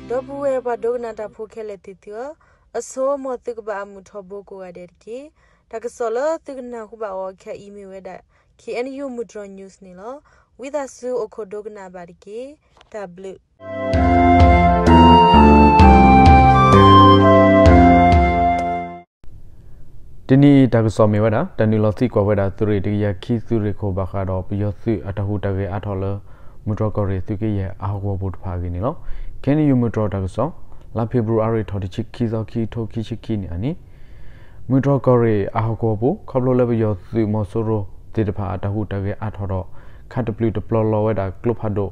ဒီပုၢ်ဝဲၢ်ပှၤဒိကနၣ်တၢ်ဖိခဲလၢာ်သ့ၣ်သုဧၢ, အဆိ မ်သုကဘၣ်အမုာ်ထီဘိကိးဂၤဒဲးတက့ၢ်. တၢ်ကစီၣ်လၢသုကနၢ်ဟူဘၣ်အီၤခဲအံၤမ့ၢ်ဝဲဒၣ် K N U မုၢ်တြီၤ news န့ၣ်လီၤ. ဝံသးစူၤအိၣ်ခိးဒိကနၣ်ဘၣ်တက့ၢ်. တၢ်ဘျုး တနံၤအံၤတၢ်ကစီၣ်မ့ၢ်ဝဲဒၣ် တၢ်နုာ်လီၤသံကွၢ်ဝဲဒၣ်သုးရ့ၣ်တကယၤခံသုးရ့ၣ်ခိၣ် ဘၣ်ဃးဒီးပယီၤသုးအတၢ်ဟူးတၢ်ဂဲၤအါထီၣ်လၢ မုၢ်တြီၤကီၢ်ရ့ၣ်သုးက့ယဲၢ်အဟီၣ်ကဝီၤပူၤတဖၣ်အဂ့ၢ်န့ၣ်လီၤ. K N U မုၢ်တြီၤတၢ်ကစီၣ် လါဖ့ၤဘြူၤအါရံၤထီၣ်တဆံခံသီ ခံကထိခံဆံခံနံၣ်အနံၤ မုၢ်တြီၤကီၢ်ရ့ၣ်အဟီၣ်ကဝီၤပူၤ ခီဖျိလၢပယီၤသုးမီၤစိရိၤသ့ၣ်တဖၣ်အတၢ်ဟူးတၢ်ဂဲၤအါထီၣ်ဒီး ခးတပျုာ်တပျီၤလီၤဝဲဒၣ်ကျိဖးဒိၣ်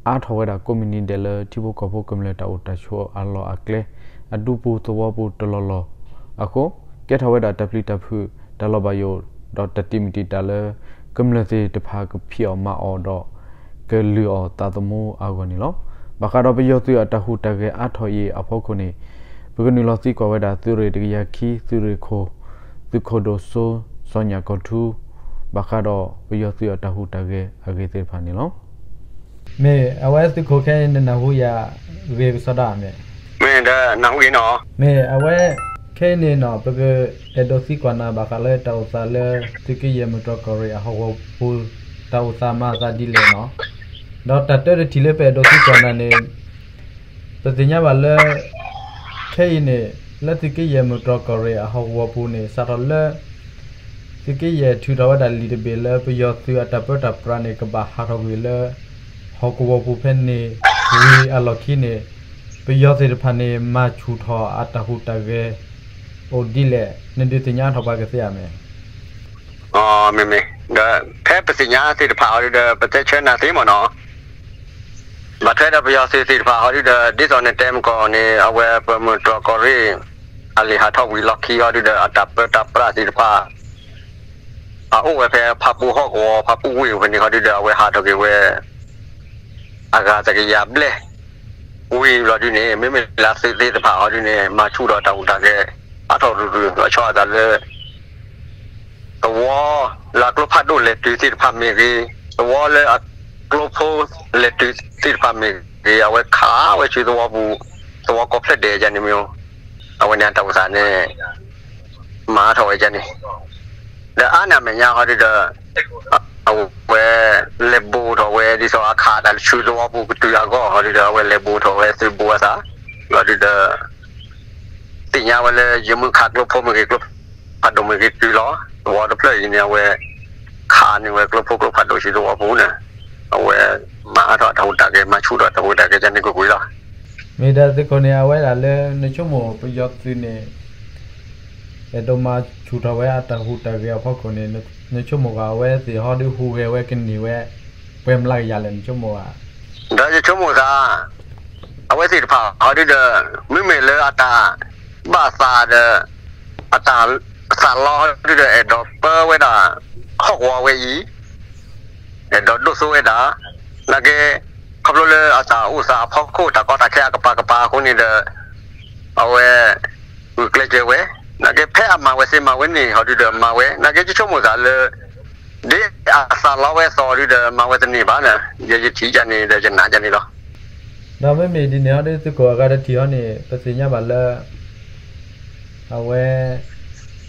အါထီၣ်ဝဲဒၣ်ကိးမုၢ်နံၤဒဲးလၢထံဖိကီၢ်ဖိကမျၢၢ်တၢ်အိၣ်တၢ်ဆိးအလီၢ်အကျဲ အဒူပူၤသဝီပူၤတလီၢ်လီၢ်အဃိ ကဲထီၣ်ဝဲဒၣ်တၢ်ပျံၤတၢ်ဖုး တၢ်လီၤဘၣ်ယိၣ် ဒီးတၢ်တံာ်မုၢ်တံာ်တာ်လၢ ကမျၢၢ်သ့ၣ်တဖၣ်ကဖံးအီၣ်မၤအီၣ်ဒီး ကလုၢ်အီၣ်သးသမူအဂီၢ်န့ၣ်လီၤ. ဘၣ်ဃးဒီးပယီၤသုးအတၢ်ဟူးတၢ်ဂဲၤအါထီၣ်အံၤအဖီခိၣ်န့ၣ် ပကနုာ်လီၤသံကွၢ်ဝဲဒၣ်သုးရ့ၣ်တကယၤခံ သုးရ့ၣ်ခိၣ် သုးခိၣ်ဒိၣ်စိ စီၤညၣ်ကီၢ်ထူ ဘၣ်ဃးဒီးပယီၤသုးအတၢ်ဟူးတၢ်ဂဲၤအဂ့ၢ်သ့ၣ်တဖၣ်န့ၣ်လီၤ. မ့ၢ်အဝဲသုးခိၣ်ခဲအံၤနနၢ်ဟူယၤဂ့ၤကစီဒီဧါမ့ၢ်, မ့ၢ်ဒီးနၢ်ဟူဂ့ၤနီၤ, မ့ၢ်အဝဲခဲအံၤန့ၣ်နီၤ ပကအဲၣ်ဒိးသံကွၢ်နၤဘၣ်ဃးလၢတၢ်အိၣ်သးလၢ သုးက့ယဲၢ်မုၢ်တြီၤကီၢ်ရ့ၣ်အဟီၣ်ကဝီၤပူၤ တၢ်အိၣ်သးမၤအသးဒ်လဲၣ်နီၤ, ဒီးတၢ်တၢတထံၣ်လၢပအဲၣ်ဒိးသံကွၢ်နၤန့ၣ် ပသ့ၣ်ညါဘၣ်လၢ ခဲအံၤန့ၣ် လၢသုးက့ယဲၢ်မုၢ်တြီၤကီၢ်ရ့ၣ်အဟီၣ်ကဝီၤပူၤန့ၣ် စးထီၣ်လၢ သုးက့ယဲၢ်ထုးထီၣ်ဝဲဒၣ်လံာ်တဘ့ၣ်လၢပယီၤသုးအတၢ်ပၢတၢ်ပြးန့ၣ် ကဘၣ်ဟးထီၣ်ကွံာ်လၢ ဟီၣ်ကဝီၤပူၤဖဲန့ၣ် ဝံၤအလီၢ်ခံန့ၣ် ပယီၤသ့ၣ်တဖၣ်န့ၣ် မၤဆူၣ်ထီၣ်အတၢ်ဟူးတၢ်ဂဲၤ အိၣ်ဒ်လဲၣ် နဒုးသ့ၣ်ညါထီၣ်ပှၤကသ့ဧါမ့ၢ် မ့မ့ၢ် ဒီးဖဲပသ့ၣ်ညါသ့ၣ်တဖၣ်အီၤဒုဒီး ပတဲဆၢနၤသ့မ့ၢ်နီၤ, ဘၣ်ထွဲဒီးပယီၤသုးသ့ၣ်တဖၣ်အီၤဒုဒီး ဒ်သိးနတဲမကီၢ်န့ၣ် အဝဲပမုၢ်တြီၤကီၢ်ရ့ၣ် အလံာ်ဟးထီၣ်ဝံၤလီၢ်ခံအီၤဒုဒီး အတၢ်ပၢတၢ်ပြးသ့ၣ်တဖၣ် အအိၣ်ဝဲဖဲဖၣ်ပူၣ်ဟီၣ်ကဝီၤ ဖၣ်ပူၣ်ဝ့ၢ်ဖဲန့ၣ်ဟီဒုဒီး အဝဲဟးထီၣ်က့ၤဝဲ အဂၤတကယၤဘျဲၣ် ဝံၤဘျီဒုန့ၣ် မ့မ့ၢ်လၢသုးသ့ၣ်တဖၣ်ဟီဒုန့ၣ် မၤဆူၣ်ဒီးတၢ်ဟူးတၢ်ဂဲၤ အါထီၣ်ရူၤရူၤလီၤဆီအသးလၢ သဝီလၢအကျိဖးဒိၣ်လဲၤတုၤသ့ၣ်တဖၣ်မ့ၢ်ဂ့ၤ, သဝီလၢအကျိဖိလဲၤတုၤသ့ၣ်တဖၣ်မ့ၢ်ဂ့ၤ, အဝဲခးဝဲဆူသဝီပူၤ, သဝီကိးဖျၢၣ်ဒဲးယန့ၣ်မ့ၢ်, အဝဲန့ၣ်အတၢ်အိၣ်သးန့ၣ် မၤထီၣ်ဝဲယန့ၣ်, ဒီးအါန့ၢ်အမဲာ်ညါဟီဒုဒီး အဝဲလဲၤဘိးထီၣ်ဝဲ ဒ်သိးအခးတၢ်ဆူသဝီပူၤကတုၤအဂီၢ်ဟီဒုဒီး အဝဲလဲၤဘိးထီၣ်ဝဲသုးဘိအသး, လီၤဒုဒီး သ့ၣ်ညါဝဲလၢယမုၢ်ခးကျိဖိမ့ၢ်ဂ့ၤ ကျိဖးဒိၣ်မ့ၢ်ဂ့ၤတုၤလီၤ, သဝီတဖျၢၣ်အံၤန့ၣ် အဝဲခးန့ၢ်ဝဲကျိဖိကျိဖးဒိၣ်ဆူသဝီပူၤန့ၣ်, အဝဲမၤအါထီၣ်တၢ်ဟူးတၢ်ဂဲၤ မၤဆူၣ်ဒီးတၢ်ဟူးတၢ်ဂဲၤယန့ၣ်ကွ့ၢ်ကွ့ၢ်လီၤ. မ့ၢ်ဒီးသုးခိၣ်န့ၣ် အဝဲဒၣ်လၢနဆိကမိၣ်ပယီၤသုးန့ၣ် အဲၣ်ဒိးမၤဆူၣ်ထီၣ်ဝဲအတၢ်ဟူးတၢ်ဂဲၤအဖီခိၣ်န့ၣ် နဆိကမိၣ်ဂ့ၤအဝဲသ့ၣ်ဟီဒုးဟူးဂဲၤဝဲကန့ၢ်ဝဲ ပှဲၤမျးကယၤလဲၣ် နဆိကမိၣ်ဧါ. ဒီးယဆိကမိၣ်သး အဝဲသ့ၣ်တဖၣ်ဟီဒုဒီး မ့မ့ၢ်လၢအတၢ်ဘၣ်သးဒီး အတၢ်သးလီဟီဒုဒီး အဲၣ်ဒိးပၢဝဲဒၣ် ဟီၣ်ကဝီၤဝဲအံၤ အဲၣ်ဒိးဒိၣ်စိဝဲဒၣ်, နာ်က့ ခီဖျိလၢအတၢ်အိၣ်သးအဖီခိၣ်တၢ်ကီတၢ်ခဲအကပၤကပၤအဃိန့ၣ်ဒီး အဝဲ ဂုာ်ကျဲးစၢးဝဲ, နာ်က့ဖဲအမၤဝဲသ့မၤဝဲန့ၣ်ဟီဒုဒီးမၤဝဲ, နာ်က့ယဆိကမိၣ်သးလၢ ဒ်အသးလီဝဲအသိးဒုဒီး မၤဝဲတန့ၢ်ဘၣ်န့ၣ် ယယထံၣ်ယၤန့ၣ်ဒီးယနာ်ယၤန့ၣ်လီၤ. ဒီးမ့မ့ၢ်ဒ်န့ၣ်ဟီဒု သုးခိၣ်အဂၤတထံၣ်ဟီန့ၣ် ပသ့ၣ်ညါဘၣ်လၢ အဝဲ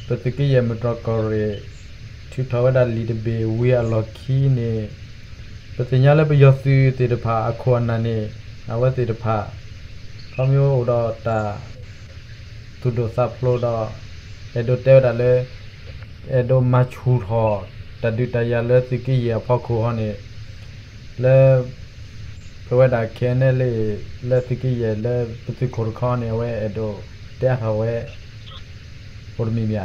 ပသုးက့ယဲၢ်မုၢ်တြီၤကီၢ်ရ့ၣ် ထုးထီၣ်ဝဲဒၣ်လံာ်တဘ့ၣ်ဝံၤအလီၢ်ခံန့ၣ် ပသ့ၣ်ညါလၢပယီၤသုးသ့ၣ်တဖၣ်အခိၣ်အနၢ်န့ၣ် အဝဲသ့ၣ်တဖၣ် ခီဖျိအိၣ်ဒီးတၢ်သူၣ်ဒိၣ်သးဖျိးဒီး အဲၣ်ဒိးတဲဝဲဒၣ်လၢ အဲၣ်ဒိးမၤဆူၣ်ထီၣ်တၢ်ဒုးတၢ်ယၤလၢသုးက့ယဲၢ်အဖီခိၣ်ဟီန့ၣ် လၢ ပဝဲဒၣ် ခဲအံၤန့ၣ်လၢ လၢသုးက့ယဲၢ်လၢပသုးခိၣ်တခီန့ၣ် အဝဲအဲၣ်ဒိးတဲအါထီၣ်ဝဲ အိၣ်တမံၤမံၤဧါ. ဒီးတဲ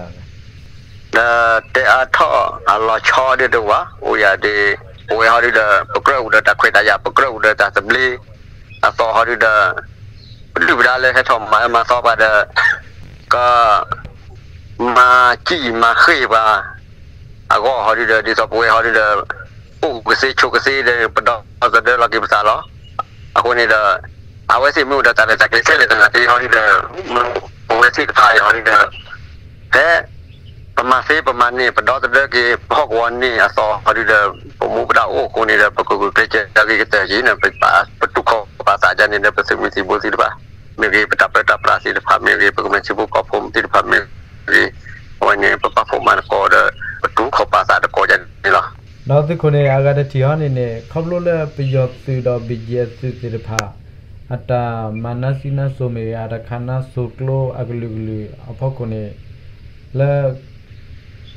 အါထီၣ်အလီၤဆီဒ်တဝၤ အိၣ်ယၤဒ် ပဝဲဟီဒုဒီး ပကြၢးအိၣ်ဒီးတၢ်ခွဲးတၢ်ယာ် ပကြၢးအိၣ်ဒီးတၢ်သဘျ့ အသီဟီဒုဒီး ပဒုၣ်ပဒါလၢဟဲထီၣ်မၤအၢမၤသီပှၤဒီး က မၤစံၣ်မၤဃ့ၢ်ပှၤ အဂီၢ်ဟီဒုဒီး ဒ်သိးပဝဲဟီဒုဒီး အိၣ်ကသ့ဆိးကသ့ဒီး ပဒီသဒၢလီၤက့ၤပသးလီၤ. အဃိန့ၣ်ဒီး အဝဲသ့ၣ်မ့ၢ်အိၣ်ဒီးတၢ်ရဲၣ်တၢ်ကျဲၤခဲလၢာ်သနာ်က့ဟီဒုဒီး ပဝဲသ့ၣ်တဖၣ်အံၤဟီဒုဒီး ဖဲ ပမၤသ့ပမၤန့ၢ် ပဒီသဒၢက့ၤ ပဟီၣ်ကဝီၤန့ၣ်အသီဟီဒုဒီး ပမူပဒါအိၣ်အဃိန့ၣ်ဒီး ပကဂုာ်ကျဲးစၢးဂ့ၤကတၢၢ်က့ၤန့ၣ် ပတူၢ်ခီၣ် ပကပာ်သူၣ်ပာ်သးဒ်န့ၣ်ဒီး ပသုးမုၢ်သံၣ်ဘိသ့ၣ်တဖၣ်မ့ၢ်ဂ့ၤ, ပတၢ်ပၢတၢ်ပြးသ့ၣ်တဖၣ်မ့ၢ်ဂ့ၤ, ပကမျၢၢ်ထံဖိကီၢ်ဖိသ့ၣ်တဖၣ်မ့ၢ်ဂ့ၤ, အဝဲန့ၣ် ပပာ်ဖှိၣ်မၤသကိးဒီး ပတူၢ်ခီၣ်ပာ်သးသကိးဒ်န့ၣ်လီၤ. ဒီးသုးခိၣ်န့ၣ် အဂၤတထံၣ်အီၤန့ၣ်န့ၣ် ခီဖျိလၢပယီၤသုးဒီး ဘံၣ်ကၠံၣ် အသုးသ့ၣ်တဖၣ် အတၢ်မၤနါစံနါစိၤမ့ၢ်ဂ့ၤ, အတၢ်ခးနါစိၤကျိအကလုာ်ကလုာ်အဖီခိၣ်န့ၣ် လၢ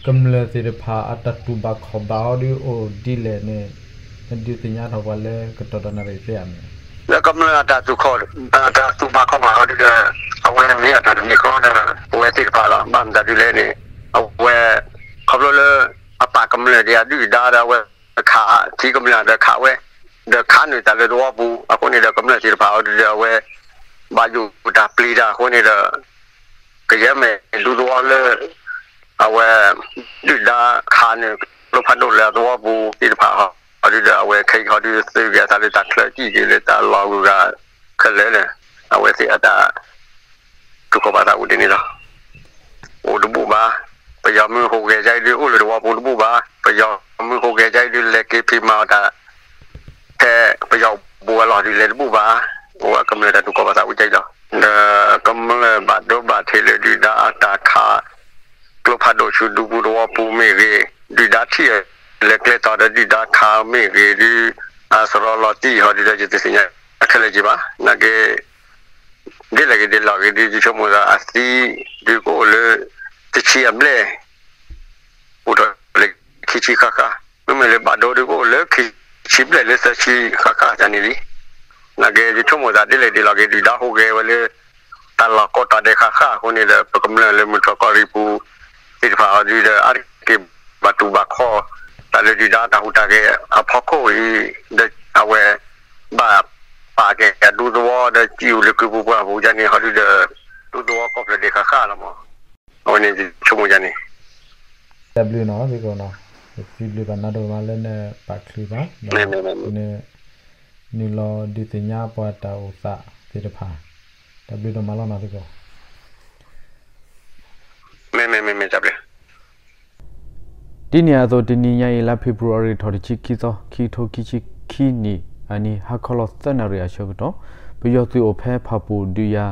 ကမျၢၢ်သ့ၣ်တဖၣ်အတၢ်တူၢ်ဘၣ်ခီၣ်ဘၣ်အီၤဒုးအိၣ်ဒ်လဲၣ်န့ၣ် နဒုးသ့ၣ်ညါထီၣ်ပှၤလၢကတီၢ်ဒီးနၣ်ရံၣ်သ့ဧါန့ၣ်, လၢကမျၢၢ်အတၢ်တူၢ်ခီၣ် အတၢ်တူၢ်ဘၣ်ခီၣ်ဘၣ်အီၤဒုးဒီး အဝဲမ့ၢ်အတၢ်တမံၤဃီဒီး ပဝဲသ့ၣ်တဖၣ်လီၤ. ဘၣ်မတၤဒ်လဲၣ်န့ၣ် အဝဲ ခီဖျိလၢ အပာ်ကမျၢၢ်ဒံးအဒုၣ်ဒါဒီး အဝဲခးထံကမျၢၢ်ဒီးခးဝဲ ဒီးခးနုာ်တၢ်လၢသဝီပူၤအဃိန့ၣ်ဒီး ကမျၢၢ်သ့ၣ်တဖၣ်အီၤဒုးဒီး အဝဲ ဘၣ်ယိၣ်တၢ်ပျံၤတၢ်အဃိန့ၣ်ဒီး ကယဲၢ်မ့ၢ်ဒူသဝီလၢ အဝဲ ဒုၣ်ဒါခးနုာ်ကျိဖးဒိၣ်လၢအသဝီပူၤသ့ၣ်တဖၣ်ဟီဒုးဒီး အဝဲခဲအံၤဟီဒုးသုးက့ၤအသးလၢတၢ်ချၢကံၣ်က့ၤလၢတၢ်လီၢ်ဂုၤဂၤခဲလၢာ်လၢ အဝဲသ့ၣ်အတၢ် တူၢ်ခီၣ်ပာ်သးအိၣ်ဒ်န့ၣ်လီၤ. အိၣ်တဘူၣ်ဘၣ်. ပယီၤမုၢ်ဟူးဂဲၤဒ်အံၤဒုးအိၣ်လၢသဝီပူၤတဘူၣ်ဘၣ်. ပယီၤမုၢ်ဟူးဂဲၤဒ်အံၤဒုး လဲၤက့ၤဖံးမၤအီၣ်တၢ် ဖဲပယီၤဘူးအလီၢ်ဒုးလဲၤတဘူၣ်ဘၣ်. အိၣ်ဝဲကမျၢၢ်တၢ်တူၢ်ခီၣ်ပာ်သးအိၣ်ဒ်အံၤလီၤ. ဒီးကမျၢၢ်ဘၣ်ဒိဘၣ်ထံးလၢဒုၣ်ဒါအတၢ်ခး ကျိဖးဒိၣ်ဆူဒူပူၤသဝီပူၤမ့ၢ်ဂ့ၤ, ဒုၣ်ဒါထံၣ်အလဲၤကျဲတီၤဒီးဒုၣ်ဒါခးမ့ၢ်ဂ့ၤဒုး အစရီလီၤတံၢ်ဟီဒုးဒီး ယတသ့ၣ်ညါခဲလၢာ်က့ၤဘၣ်. နာ်က့ ဒ်လဲၣ်ဂ့ၤဒ်လဲၣ်ဂ့ၤဒုး ယဆိကမိၣ်သးအသံဒုးကအိၣ်လၢ တဆံအဘျဲၣ် အိၣ်ထီၣ်လၢခံဆံဃၣ်ဃၣ်, မ့မ့ၢ်လၢဘၣ်ဒိဒုးကအိၣ်လၢခံဆံဘျဲၣ်လၢသၢဆံဃၣ်ဃၣ်န့ၣ်လံ. နာ်က့ ယဆိကမိၣ်သးဒ်လဲၣ်ဒ်လဲၣ်ဂ့ၤ ဒုၣ်ဒါဟူးဂဲၤဝဲလၢ တၢ်လီၢ်ကိးတီၤဒဲးဃၣ်ဃၣ်အဃိန့ၣ်ဒီး ပကမျၢၢ်လၢမုၢ်တြီၢ်ကီၢ်ရ့ၣ်ပူၤသ့ၣ်တဖၣ်အီၤဒုးဒီး အါတက့ၢ်ဘၣ်တူၢ်ဘၣ်ခီၣ် တၢ်လၢဒုၣ်ဒါတၢ်ဟူးတၢ်ဂဲၤအဖီခိၣ်အံၤ ဒီးအဝဲ ဘၣ်ပာ်က့ၤအဒူသဝီဒီး ကံၣ်အူလၢကုပူၤပှၢ်ပူၤဒ်န့ၣ်ဟီဒုးဒီး ဒူသဝီကိးဖျၢၣ်ဒဲးဃၣ်ဃၣ်လီၤမး. အဝဲန့ၣ်ယဆိကမိၣ်ဒ်န့ၣ် တၢ်ဘျုးနီၤ သုးခိၣ်နီၤ, ယစံးဘျုးဘၣ်နၤဒိၣ်မးလၢနပာ်ချုးဘၣ်ဒီး န နုာ်လီၤဒုးသ့ၣ်ညါပှၤတၢ်အိၣ်သးသ့ၣ်တဖၣ်, တၢ်ဘျုးဒိၣ်မးလီၤနီၤ သုးခိၣ်. မ့မ့ၢ် မ့မ့ၢ် တၢ်ဘျုး ဒ်န့ၣ်အသိး တနံၤညါအံၤ လါဖ့ၤဘြူၤအါရံၤထီၣ်တဆံခံသီ ခံကထိခံဆံခံနံၣ်အနံၤ ဟါခီလီၤသၢနၣ်ရံၣ်အဆၢကတီၢ် ပယီၤသုးအိၣ်ဖဲဖၣ်ပူၣ်ဒုးယၤ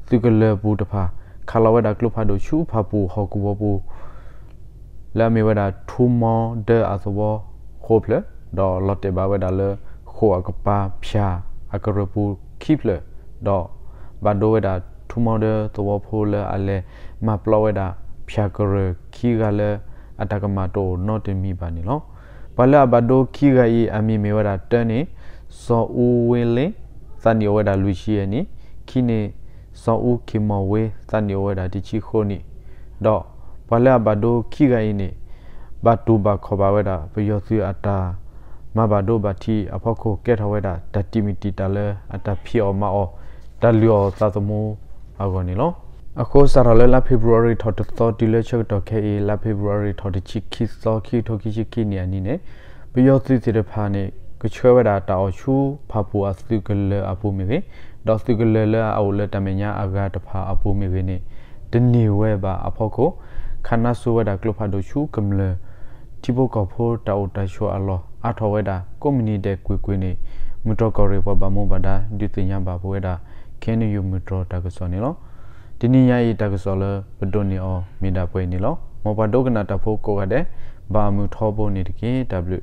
သုးကလၢၤပူၤတဖၣ် ခးလီၤဝဲဒၣ်ကျိဖးဒိၣ်ဆူဖၣ်ပူၣ်ဟီၣ်ကဝီၤပူၤ လၢအမ့ၢ်ဝဲဒၣ်ထူမီဒၢအသဝီဃိးဖျၢၣ် ဒီးလီၤတဲာ်ဘၣ်ဝဲဒၣ်လၢဃိာ်အကပၤဖၠၣ်အကရၢၢ်ပူၤခံဖျၢၣ် ဒီးဘၣ်ဒိဝဲဒၣ်ထူမီဒၢသဝီဖိလၢအလဲၤမၤပျီဝဲဒၣ်ဖၠၣ်ကရၢၢ်ခံဂၤလၢအတၢ်ကမၣ်တအိၣ်နီတမံၤဘၣ်န့ၣ်လီၤ. ပှၤလၢအဘၣ်ဒိခံဂၤအံၤ အမံၤမ့ၢ်ဝဲဒၣ်တၢန့ၣ် စီၤအူဝ့လ့ သးနံၣ်အိၣ်ဝဲဒၣ်လွံၢ်ဆံယဲၢ်နံၣ်, ခံန့ၣ် စီၤအူခ့ၣ်မီၣ်ဝ့ သးနံၣ်အိၣ်ဝဲဒၣ်တဆံဃိးနံၣ်, ဒီးပှၤလၢအဘၣ်ဒိခံဂၤအံၤန့ၣ် ဘၣ်တူၢ်ဘၣ်ခီၣ်ဘၣ်ဝဲဒၣ် ပယီၤသုးအတၢ်မၤဘၣ်ဒိဘၣ်ထံးအဖီခိၣ် ကဲထီၣ်ဝဲဒၣ်တၢ်တံာ်မံၢ်တံာ်တာ်လၢအတၢ်ဖံးအီၣ်မၤအီၣ် တၢ်လုၢ်အီၣ်သးသမူအဂီၢ်န့ၣ်လီၤ. အဃိစးထီၣ်လၢလါဖ့ၤဘြူၤအါရံၤထီၣ်တသီတုၤလၢဆၢကတီၢ်ခဲအံၤ လါဖ့ၤဘြူၤအါရံၤထီၣ်တဆံခံသီ ခံကထိခံဆံခံနံၣ်အနံၤန့ၣ် ပယီၤသုးသ့ၣ်တဖၣ်န့ၣ် ကဆှၢဝဲဒၣ်တၢ်အီၣ်ဆူဖၣ်ပူၣ်အသုးကလၢၤအပူၤမ့ၢ်ဂ့ၤ, ဒီးသုးကလၢၤလၢအအိၣ်လၢတၢ်မဲာ်ညါအဂၤတဖၣ်အပူၤမ့ၢ်ဂ့ၤန့ၣ် တန့ၢ်ဝဲဘၣ်အဖီခိၣ် ခးနါစိဝဲဒၣ်ကျိဖးဒိၣ်ဆူကမျၢၢ် ထံဖိကီၢ်ဖိတၢ်အိၣ်တၢ်ဆိးအလီၢ် အါထီၣ်ဝဲဒၣ်ကိးမုၢ်နံၤဒဲးကွ့ၢ်ကွ့ၢ်န့ၣ် မုၢ်တြီၢ်ကီၢ်ရ့ၣ်ပှၤဘၣ်မူဘၣ်ဒါ ဒုးသ့ၣ်ညါဘၣ်ပဝဲဒၣ် ခဲနယူၢ်မုၢ်တြီၢ်တၢ်ကစီၣ်န့ၣ်လီၤ. တနံၤညါအံၤတၢ်ကစီၣ်လၢပဒိးန့ၢ်အီၤမ့ၢ်ဒၣ်ပှဲၤအံၤန့ၣ်လီၤ. မ်ပှၤဒိကနၣ်တၢ်ဖိကိးဂၤဒဲး ဘၣ်မုာ်ထီဘိန့ၣ်တက့ၢ်. တၢ်ဘျုး